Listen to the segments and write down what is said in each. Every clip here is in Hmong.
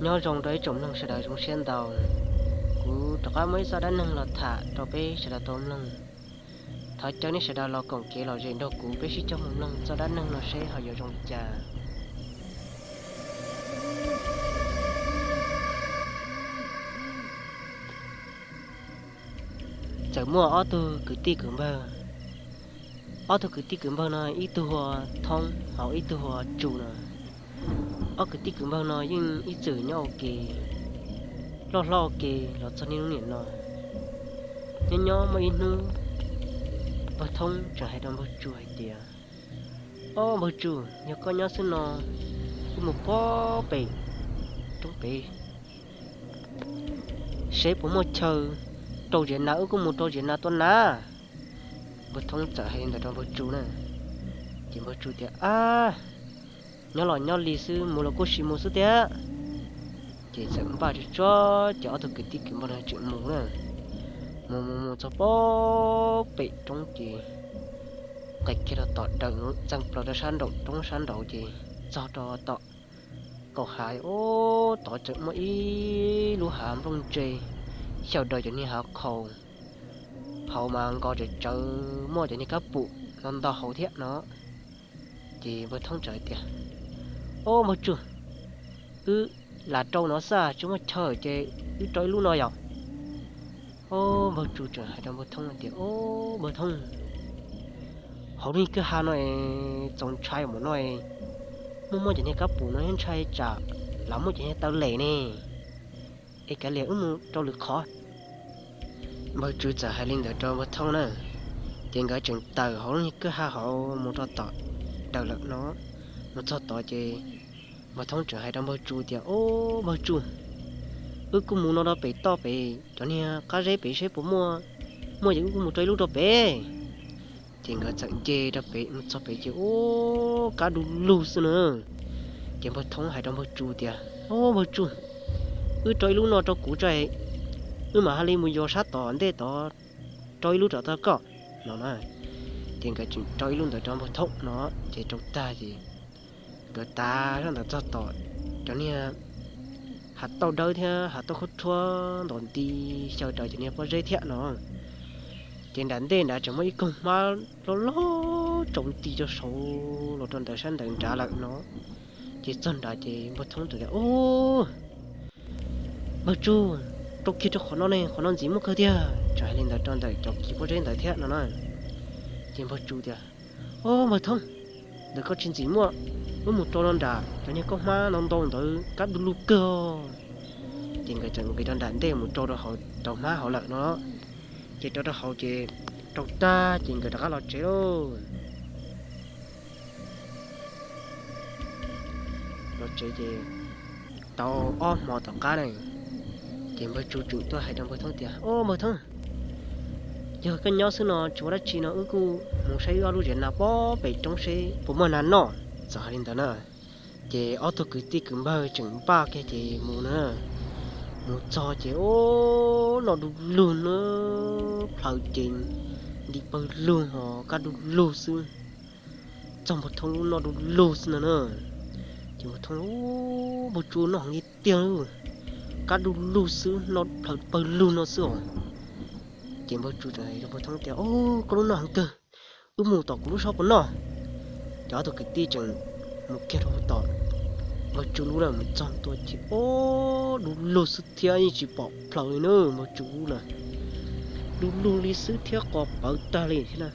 Nyob zoo rau ib tsoom mloog sawv daws zoo siab ntau, kuv rov qab muaj ib txoj dab neeg los tham rau peb sawv daws tau mloog. Thov caw nej sawv daws los koom kev lom zem nrog kuv, peb sib cog mus mloog txoj dab neeg no seb ho yuav zoo li cas. Txawm muaj ob tug kwv tij kwv npawg. Ob tug kwv tij kwv npawg no ib tug hu ua Thoob hos ib tug hu ua Tsu no. Ob kwv tij kwv npawg no yeej ib txwm nyob ua ke, loj hlob ua ke los txog niaj hnub niam no. Nyob nyob muaj ib hnub, npawg Thoob tseem hais rau npawg Tsu hais tias, Ob npawg Tsu, yog koj nyob xwb no, wb mus pob pem roob pem seb puas muaj chaw rau ziav nas, wb kuj mus rau ziav nas tua nas. Npawg Thoob txawm hais li ntawd rau npawg Tsu na. Ces npawg Tsu tias, Ab, nyob los nyob li xwb, mus los kuj sim mus xwb tiag. Ces txawm npaj tsuag tsuag ces ob tug kwv tij kwv npawg no tseem mus na. Mus mus mus txog pob pem roob ces nqes kiag rau tom dawm, txees plaws rau sab nraum roob sab nraud ces txog rau tom kaum hav, ub, tod tseem muaj ib lub hav nplooj ntse xyaw daws cov niag hav khau. Hauv mas nkaus tsawv tsawv muaj cov niag kab pum no ntau hauv thiab no. Ces npawg Thoob txawm hais tias, Ob npawg Tsu, wb lam rau no xwb, tsis muaj chaw ces wb rau ib lub no yom. Ob npawg Tsu txawm hais rau npawg Thoob hais tias, Ob npawg Thoob, hauv lub kwj ha no es txaus ntshai ua luaj no, muaj muaj cov niag kab pum no thiab ntshai tsam lam muaj cov niag taw lem ne, es kav liam wb mus rau lwm qhov. Npawg Tsu txawm hais li ntawd rau npawg Thoob na, ces nkawd tseem tawm hauv lub kwj ha hauv mus rau tom dawm lawm no. Mus txog tod ces npawg Thoob tseem hais rau npawg Tsu tias, Ob npawg Tsu, wb kuj mus no rau pem toj pem cov niag qab zeb pem seb puas muaj, muaj ces wb kuj mus rau ib lub rau pem. Ces nkawd txawm nce rau pem mus txog pem ces ub, kab du lug xwb na. Ces npawg Thoob hais rau npawg Tsu tias, Ob npawg Tsu, wb rau ib lub no rau kuv tso, wb mam ha li mus yos sab tom ntej tod rau ib lub rau tau koj no na. Ces nkawd tseem rau ib lub ntawd rau npawg Thoob no, ces rau tag ces nkawd tav zaj ntawd txog tom cov niag hav tauj dawb thiab hav tauj khaub rhuab ntaus nti xyaw daws cov niag pob zeb thiab no. Ces nram ntej nrad tseem muaj ib koog hmab loj loj tsaus nti rau saud los rau ntawm sab ntawd nrad lawm no. Ces txog nrad ces npawg Thoob txawm tias, Ub, npawg Tsu, rau kiag rau qhov no ne, qhov no ntxim muaj kawg tiag. Txawm hais li ntawd rau ntawm cov kis pob zeb ntawd thiab no na. Ces npawg Tsu tias, Ob npawg Thoob, ntawm koj tsis ntxim muaj, wb mus rau no nram cov niag kaub hmab ntau ntau ntawd kab du lug kawg. Ces nkawd txawm nqis rau nram ntej mus rau rau hauv rau hmab hauv lawm no. Ces rau rau hauv ces rau tag ces nkawd rov qab los tsev lauj. Los tsev ces tau ob hmo tom qab ne, ces npawg Tsu tseem tuaj hais rau npawg Thoob tias, Ob npawg Thoob, yog koj nyob xwb no tsis ua dab tsi no wb kuj mus saib wb ob lub ziav nas pob pem roob seb puas muaj nas noj. Txawm hais li ntawd na, ces ob tug kwv tij kwv npawg tseem npaj kiag ces mus na. Mus txog ces ub, noj du lug na, plhaws ces nti pawg lug ho kab du lug xwb. Txog npawg Thoob lub noj du lug xwb no na. Ces npawg Thoob, Ub, npawg Tsu, noj heev li tiag, kab du lug xwb, noj plhaws pawg lug no xwb os. Ces npawg Tsu txawm hais rau npawg Thoob tias, Ob, koj lub noj heev kawg, wb mus tom kuv lub saib puas noj. Ces ob tug kwv tij tseem mus kiag rau tom npawg Tsu lub na, mus txog ntua ces ob, du lug xwb thiab yeej tsis pom plhaws li na, npawg Tsu lub na. Du lug li xwb thiab qos pawv tag li thiab na.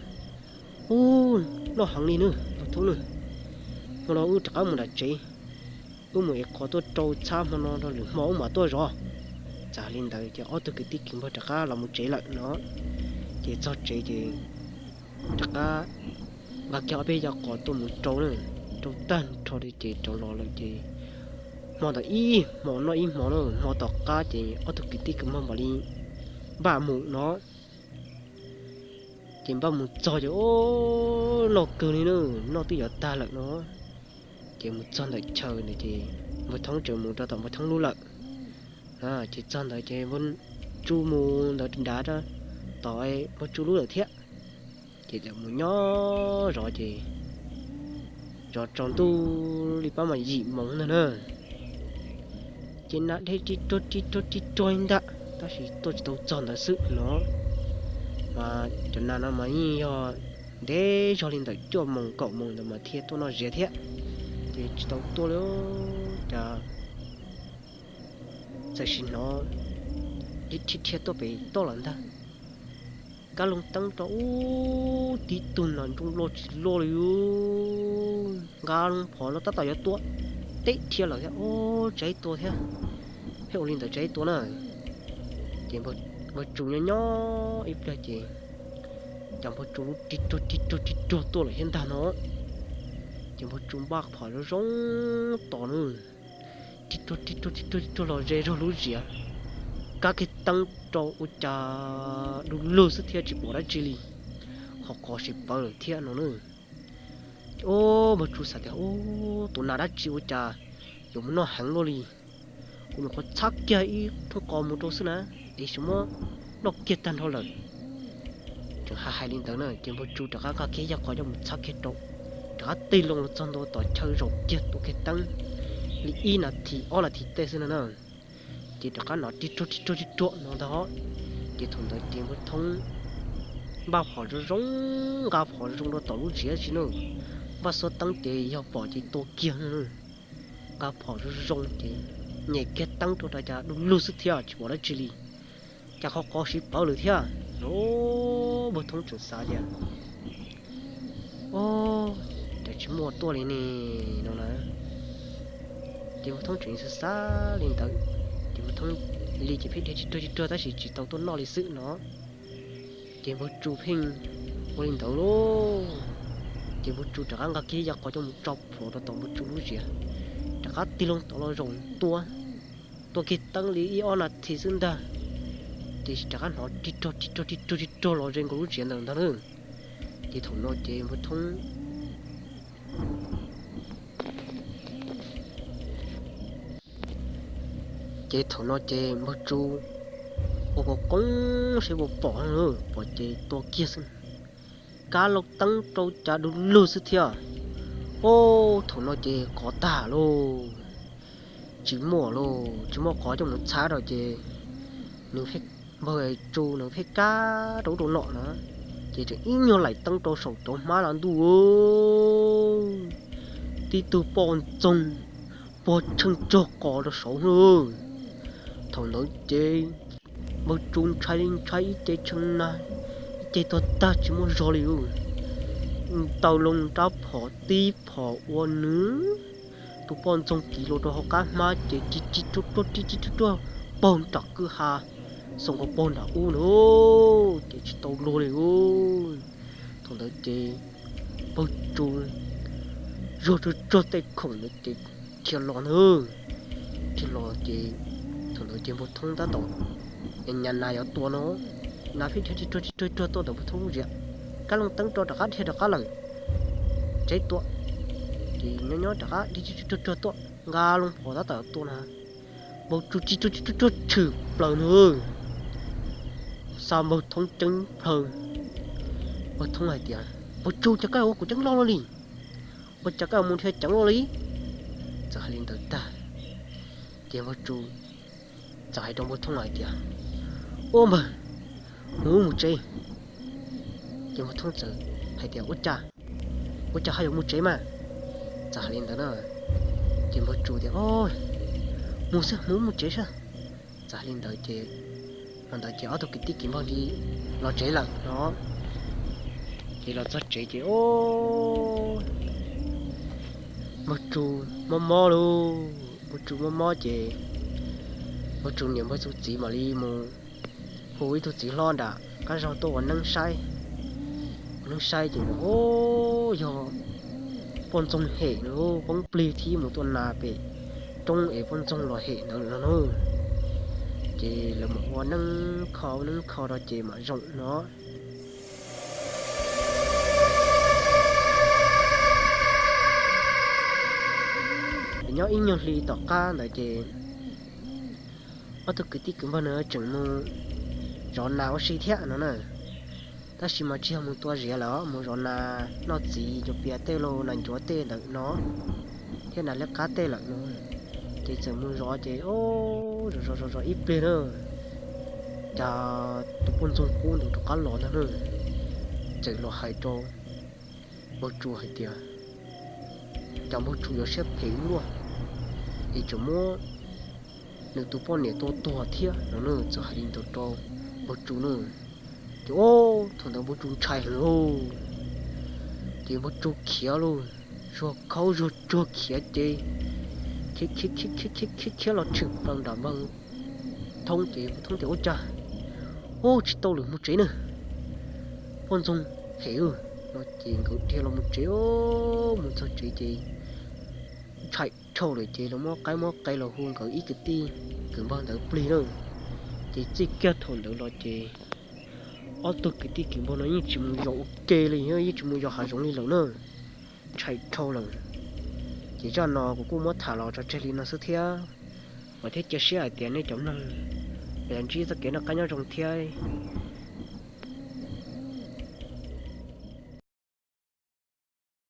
Ub, noj heev li na, npawg Thoob na. Hmo no wb rov qab mus nram tsev, wb mus ev qos tuaj rau txhab hmo no rau lwm hmo wb mam tuaj zov. Txawm li ntawd ces ob tug kwv tij kwv npawg rov qab los mus tsev lawm no. Ces txog tsev ces rov qab nqa kiag ob peb yav qos tuaj mus rau na, rau tag nrho li ces rov los lawm ces hmo ntawd ib hmo noj ib hmo na, hmo tom qab ces ob tug kwv tij kwv npawg mam li npaj mus no. Ces npaj mus txog ces ob, noj kawg li na, noj twb yuav tag lawm no. Ces mus txog ntawm chaw ntawd ces npawg Thoob tseem mus rau tom npawg Thoob lub lawm. Ces txog ntawd ces npawg Tsu mus ntawd nrad, tom npawg Tsu lub lawm thiab. Ces txawm mus nyob zov ces zov tsaus ntuj li pab mas yim moos ntag na. Ces nas dhia ri ruag ri ruag ri ruag li ntag, tab sis tuaj tsis tau txog ntawd xwb no. Mas cov nas no mas yeej yog ntev zog li ntawm cuaj moos kaum moos ntawd mas thiaj tuaj noj ziav thiab. Ces tsis tau tuaj li, cas txawm sim hnov dhia dhia tuaj pem toj lawm ntag. Kab loo teeb rau ub, tib tug nas nroo loj tsis loj li, nqa loo phom no tab tom yuav tua, teb dhia lawm thiab, ub, tsaiv tua thiab. Pheej ua li ntawd tsaiv tua na. Ces npawg Tsu nyob nyob ib pliag ces cas npawg Tsu lub ri ruag ri ruag ri ruag tuaj lawm thiab ntag no. Ces npawg Tsu npaj phom zoo zoo tos na, ri ruag ri ruag ri ruag ri ruag los ze zog lub ziav, kab kiag teeb rau ua cas du lug xwb thiab tsis pom dab tsi li, qhov qos siv pawv lawm thiab no na. Ub, npawg Tsu xav tias, ub, tus nas dab tsi ua cas yuav mus noj heev luaj li. Kuv nyuam qhuav txhab kiag ib thooj qos mus rau xwb na, es xyov muab noj kiag tag nrho lawm. Tseem hais hais li ntawd na ces npawg Tsu rov qab nqa kiag yaj qos coj mus txhab kiag rau, rov qab tig loo los txog ntua tom chaw zaum kiag tua kiag teeb li ib nas this ob nas this tej xwb no na. Ces rov qab hnov ri ruag ri ruag ri ruag no ntag. Ces thaum ntawd ces npawg Thoob npaj phom zoo zoo, nqa phom zoo zoo rau tom lub ziav tsis na, npaj xuab teeb ces yog pom ces tua kiag no. Nqa phom zoo zoo ces nyem kiag teeb rau cas du lug xwb thiab tsis pom dab tsi li, cas qhov qos siv pawv lawm thiab. Npawg Thoob tseem xav tias, o, cas tsis muaj tuaj li ne no na. Ces npawg Thoob tseem xav xav li ntawd, ces npawg Thoob li ces pheej dhia ris ruag ris ruag tab sis tsis tau tuaj noj li xwb no. Ces npawg Tsu pheej ua li ntawd lauj. Ces npawg Tsu rov qab nqa kiag yaj qos coj mus tso plhuav rau tom npawg Tsu lub ziav, rov qab tig loo tod los zaum tua, tua kiag teeb li ib ob nas this xwb ntag, ces rov qab hnov ris ruag ris ruag ris ruag ris ruag los ze nkaus lub ziav ntawd ntag na. Ces thaum no ces npawg Thoob Ces thaum no ces npawg Tsu ua pov koob seb puas pom, pom ces tua kiag xwb, kab loo teeb rau cas du lug xwb thiab. Ub, thaum no ces qos tag lauj, tsis muaj lauj, tsis muaj qos coj mus txhab rau ces nws, npawg Tsu nws pheej kab rau ub rau no na, ces tseem ib nyuag laim teeb rau saum cov hmab los ntuj, tib tug poj ntxoog puag tsheej tsog qos rau saud na. Thaum ntawd ces npawg Tsu ntshai li ntshai ib ce tshee na, ib ce tuag tag tsis muaj zog li. Ntaus loo rab phom tib phom ua nws tus poj ntxoog kiv los rau hauv qab hmab ces ris ris ruag ruag ris ris ruag ruag paug nram kwj ha, xoo nkaus paug nram ub na, ces tsis tau luag li. Thaum ntawd ces npawg Tsu zuag tsuag tsuag tej khoom ntawd ces dhia los na, dhia los ces thaum ntawd ces npawg Thoob tab tom nyas nas yuav tua no, nas pheej dhia ris ruag ris ruag tuaj ntawm npawg Thoob lub ziav, kab loo teeb rau rov qab dhia rov qab lawm, tsev tua, ces nyob nyob rov qab dhia ris ruag ruag tuaj nqa loo phom tab tom tua na, npawg Tsu ris ruag ris ruag tshwm plaws na. Xa npawg Thoob ceeb plhaw. Npawg Thoob hais tias, npawg Tsu, cas koj ua kuv ceeb loj luaj li, ua cas koj mus dhia ceev luaj li? Txawm hais li ntawd tag ces npawg Tsu txawm hais rau npawg Thoob hais tias, ua npawg, mus mus tsev. Ces npawg Thoob txawm hais tias, ua cas, ua cas ho yuav mus tsev mas? Txawm hais li ntawd na, ces npawg Tsu tias, mus xwb, mus mus tsev xwb. Txawm hais li ntawd ces, hmo ntawd ces ob tug kwv tij kwv npawg li los tsev lawm no. Ces los txog tsev ces, o, npawg Tsu mob mob lauj, npawg Tsu mob mob ces npawg Tsu niam npawg Tsu txiv mam li mus hu ib tug txiv hlob nram qab zog tuaj ua neeb saib. Ua neeb saib ces, o, yog poj ntxoog hem no, poob plig thiab mus tua nas pem roob es poj ntxoog los hem ntawd no na. Ces lawv mam ua neeb kho neeb kho rau ces mam zoo no. Nyob ib nyuag hli tom qab ntawd ces ob tug kwv tij kwv npawg no tseem mus zov nas ua si thiab no na. Tab sis mas tsis yog mus tua ziav lawm, mus zov nas noj txiv cov pias tej los nas ncuav tej ntawm no thiab nas liab qab tej lawm no. Ces txawm mus zov ces, o, zov zov zov zov ib pliag na, cas tus poj ntxoog qub ntawd rov qab los ntag na, txawm los hais rau Npawg Tsu hais tias, cas Npawg Tsu yuav siab phem ua luaj, es tseem muab nws tus poj niam tua tuag thiab no na. Txawm hais li ntawd rau Npawg Tsu na. Ces o, thaum ntawd Npawg Tsu ntshai heev lauj, ces Npawg Tsu khiav lauj, zuag khaub zuag tsuag khiav ces khiav khiav khiav khiav khiav los tshwm plaws nram npawg Thoob ces npawg Thoob tias, ua cas, ub, tsis tau lwm, mus tsev na, poj ntxoog phem no. Ces nkawd dhia los mus tsev, mus txog tsev ces ntshai dhau lawm ces los muab qaib muab qe los hu nkawd ib kwv tij kwv npawg ntawd plig na. Ces txij kiag thaum ntawd los ces ob tug kwv tij kwv npawg no yeej tsis mus yos ua ke li, yeej tsis mus yos hav zoov li lawm na, ntshai dhau lawm. Ces zaj no kuv kuj muab tham los tso tseg li no xwb thiab, vam thiab cia siab hais tias nej cov mloog yuav ntsib txoj kev noj qab nyob zoo thiab